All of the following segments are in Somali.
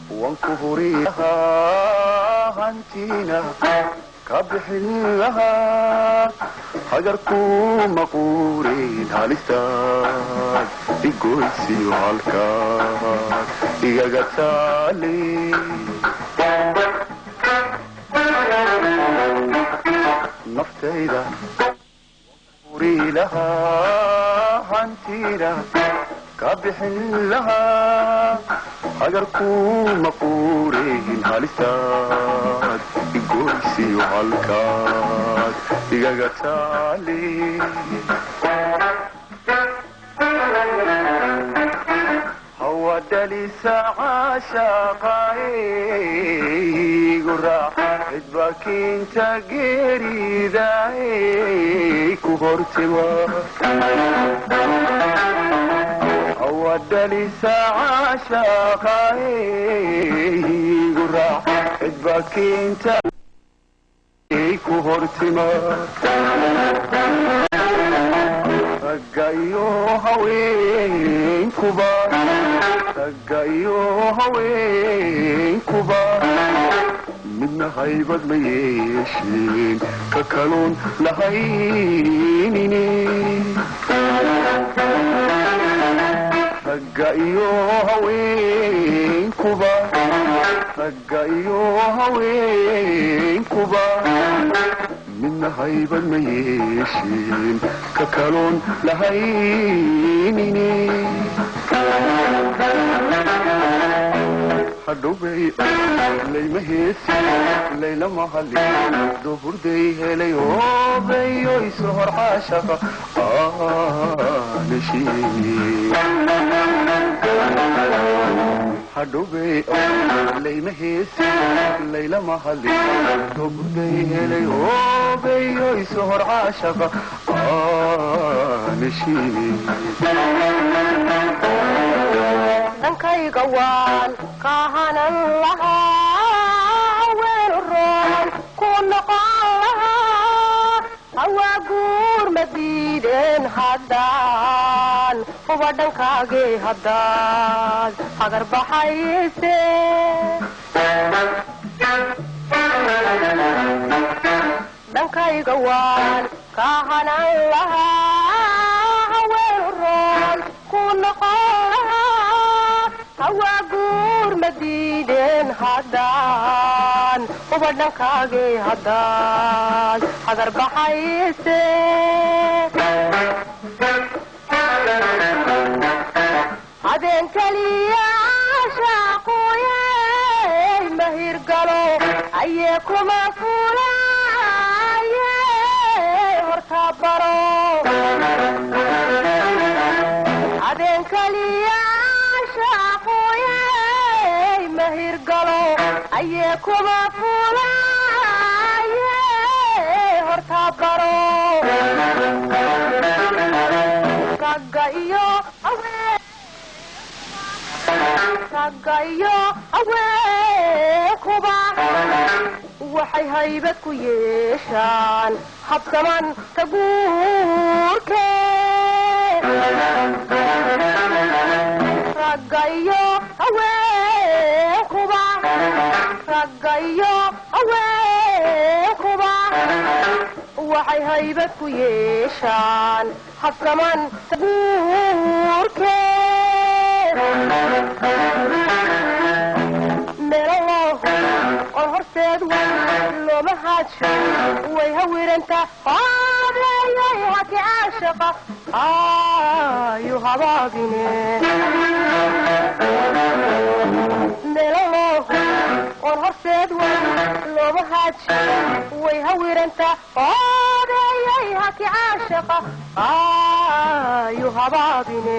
Waan ku huri lahaa, hantiina ka bixin lahaa, hagarkuma quurin halistaad igoysiyo halkaad igaga taali. Naftayda huri lahaa, hantiina ka bixin lahaa, hagarkuma quurin halistaad igoysiyo halkaad igaga taali. Hawadhalisa caashaqaygu raac cidbakiinta geeridaay ku hortima. Hawadhalisa caashaqaygu raac cidbakiinta ku hortima. Ragga iyo haweenkuba, ragga iyo haweenkuba, midna haybad ma yeesheen ka kaloon lahaynine. Ragga iyo haweenkuba, ragga iyo haweenkuba, midna haybad ma yeesheen ka kaloon lahaynine. Hadhowbay layma heesi laylama hadlin duhurday helay oobeyo isu hor caashaqa aanashiini. Hadhowbay layma heesi laylama hadlin duhurday helay oobeyo isu hor caashaqa aanashiini. Dhankayga waan kahanan lahaa, haweenu roon ku noqon lahaa, hawaa guur ma diideen haddaan huba dhankaagii haddaad hagar baxayse. Dhankayga waan kahanan lahaa, haweenu roon ku noqon lahaa, hawaa guur ma diideen haddaan huba dhankaagii haddaad hagar baxayse. Habeen keliya shaaqooyey mahirgalo ayee kuma fulaaye horta baro. Habeen keliya shaaqooyey mahirgalo ayee kuma fulaaye horta baro. Ragga iyo haween, ragga iyo haweenkuba waxay haybad ku yeeshaan habsaman ka guurke. Ragga iyo haweenkuba, ragga iyo haweenkuba waxay haybad ku yeeshaan habsaman guurke. Meelo oo horseed looma haadsho way hawiranta hoobeeyay haki caashaqa ayu habaabine. Meelo oon horseed looma haadsho way hawiranta hoobeeyay haki caashaqa ayu habaabine.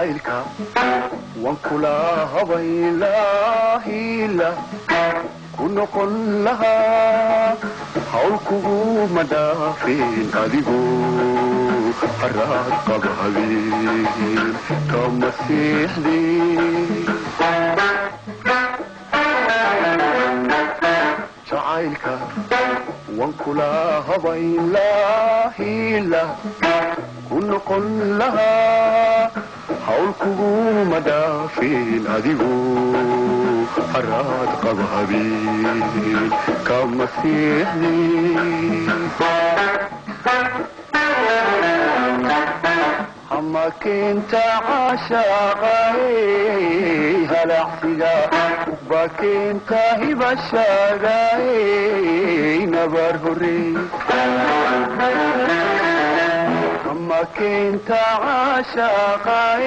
Jacaylka waan kula habay laahila ku noqon lahaa, hawl kuguma dhaafin adigu haraad qaba habeen kama seexdin. Jacaylka waan kula habay laahila ku noqon lahaa, hawl kuguma dhaafin adigu haraad qaba habeen kama seexdin. Hamakeenta caashaaqay halacsiga bakeenta hibashaagay nabar horey. Hamakeenta caashaaqay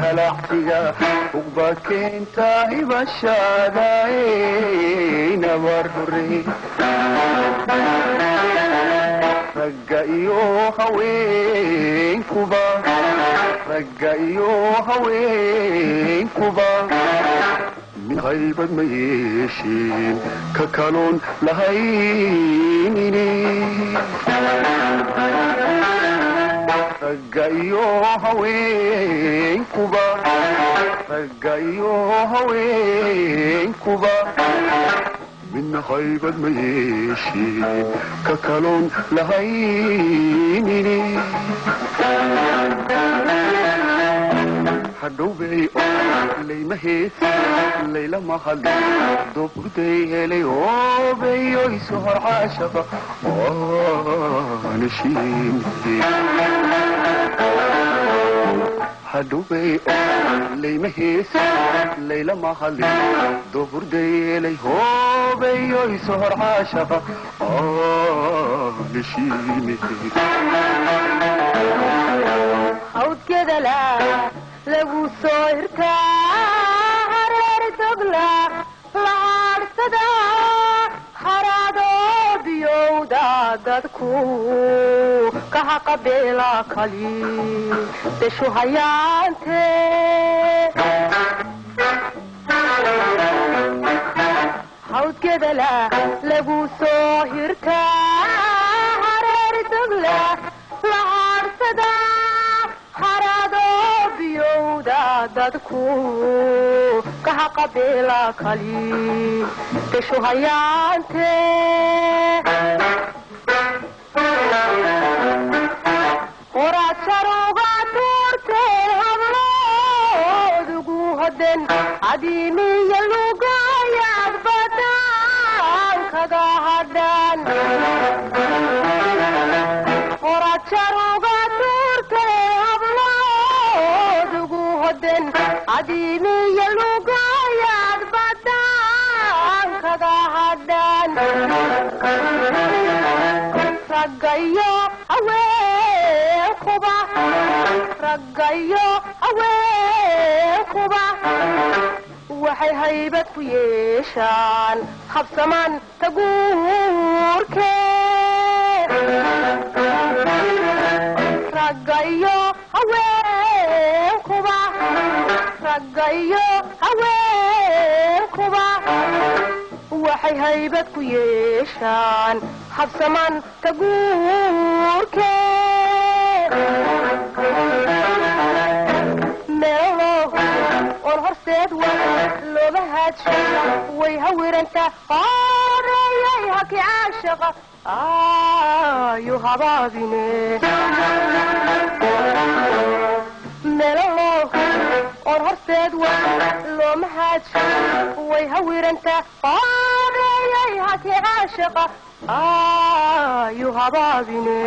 halacsiga ugbakeenta hibashaagay nabar horey. Ragga iyo haweenkuba, ragga iyo haweenkuba mid haybad ma yeesheen ka kaloon lahaynine. Ragga iyo haweenkuba, ragga iyo haweenkuba midna haybad ma yeesheen ka kaloon lahaynine. Hadhowbay layma heesi laylama hadlin doburday helay oobeyo isu hor caashaqa aanashiine. Hadhowbay layma heesi laylama hadlin doburday helay hoobeyo isu hor caashaqa aanashiine. Hawdgedala lagu soo hirtaa, hareer dogla la hadhsada, haraadoo biyowda dadku kaha qabeela kali beshu hayaante. Hawdgedala lagu soo hirtaa, hareer dogla la hadhsada, haraadoo biyowda dadku kaha qabeela kali beshu hayaante. Qorajaruga tuurteen habloodugu hoden cadiimiya lugayaad badaan kaga hadhan. Qorajaruga tuurteen habloodugu hoden cadiimiya lugayaad badaan kaga hadhan. Raggayo haweenkuba, raggayo haweenkuba waxay haybad ku yeeshaan habsamaan taguurke. Raggayo haweenkuba, raggayo haweenkuba waxay haybad ku yeeshaan habsamaan taguurke. Meelo oon horseed wa looma haadsho way hawiranta horeeyay haki caashaqa ayu habaabine. Meelo oon horseed wa looma haadsho way hawiranta horeeyay haki caashaqa ayu habaabine.